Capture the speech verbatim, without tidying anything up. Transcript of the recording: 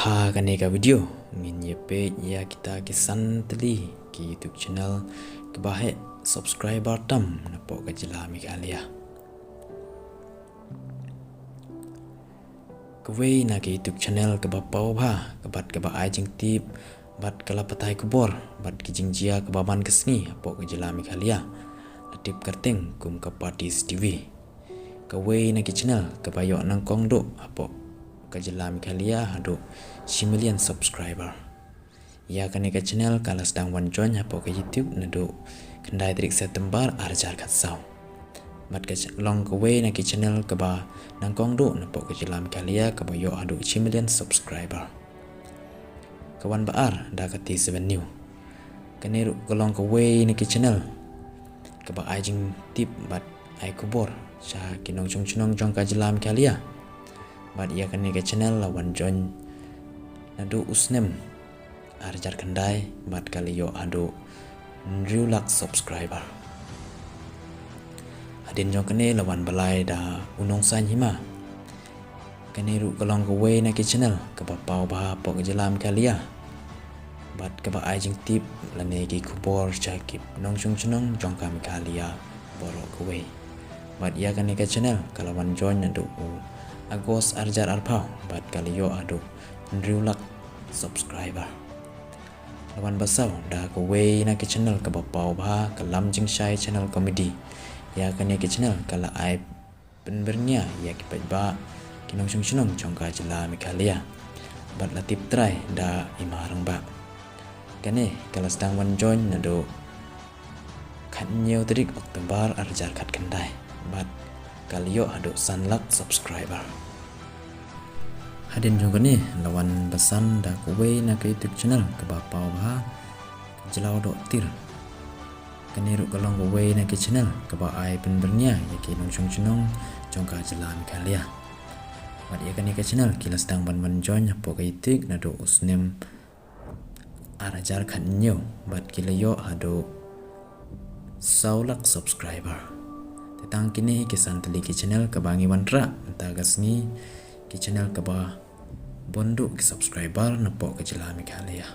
Ha kane ka video ngin ïa peit ïa kita ki san tylli ki YouTube channel kiba heh subscriber tam napoh ka jylla Meghalaya. Kawei na ki YouTube channel kaba paw bha, ka bad kaba ai jingtip bad ka la pathai khubor bad ki jingjia kaba man ka sngi hapoh ka jylla Meghalaya, la tip kyrteng kum ka Parties TV. Kawei na ki channel kaba ïoh nyngkong duh hapoh ka jylla Meghalaya haduh shi million subscriber. Ïa kane ka channel ka la sdang wan join hapoh ka YouTube naduh khyndai tarik September ar hajar khatsaw. Bad ka ch-, long kawei na ki channel kaba nyngkong duh napoh ka jylla Meghalaya kaba ïoh haduh shi million subscriber. Ka wan ba ar da ka T seven New. Kane ruh ka long kawei na ki channel kaba ai jingtip bad ai khubor sha ki nongshong shnong jong ka jylla Meghalaya. Bad ïa kane ka channel la wan join naduh u snem ar hajar khyndai bad ka la ïoh haduh hynriew lak subscriber. Hadien jong kane la wan ba lai da u Nongsaiñ Hima. Kane ruh ka long kawei na ki channel kaba paw bha hapoh ka jylla Meghalaya bad kaba ai jingtip lane ki khubor sha ki nongshong shnong jong ka Meghalaya baroh kawei. Bad ïa kane ka channel ka la wan join naduh u August ar hajar arphew bad ka la ïoh haduh hynriew lak subscriber. La wan ba saw da kawei na ki channel kaba paw bha, ka Lam Jingshai Channel Comedy. Ïa kane ka channel ka la ai pynbyrngia ïa ki paidbah ki nongshong shnong jong ka jylla Meghalaya bad la tip trai da i Ma Rangbah. Kane ka la sdang wan join naduh khathynñiew tarik October ar hajar khatkhyndai bad ka la ïoh haduh san lak subscriber. Hadien jong kane la wan ba san da kawei na ka YouTube channel kaba paw bha, Jyllaw Dohtir. Kane ruh ka long kawei na ki channel kaba ai pynbyrngia ïa ki nongshong shnong jong ka jylla Meghalaya. Bad ïa kane ka channel ki la sdang ban wan join hapoh ka YouTube naduh u snem ar hajar khathynñiew bad ki la ïoh haduh saw lak subscriber. Te tang kine hi ki san tylli ki channel kaba ngi wanrah mynta ka sngi, ki channel kaba bun duh ki subscriber napoh ka jylla Meghalaya.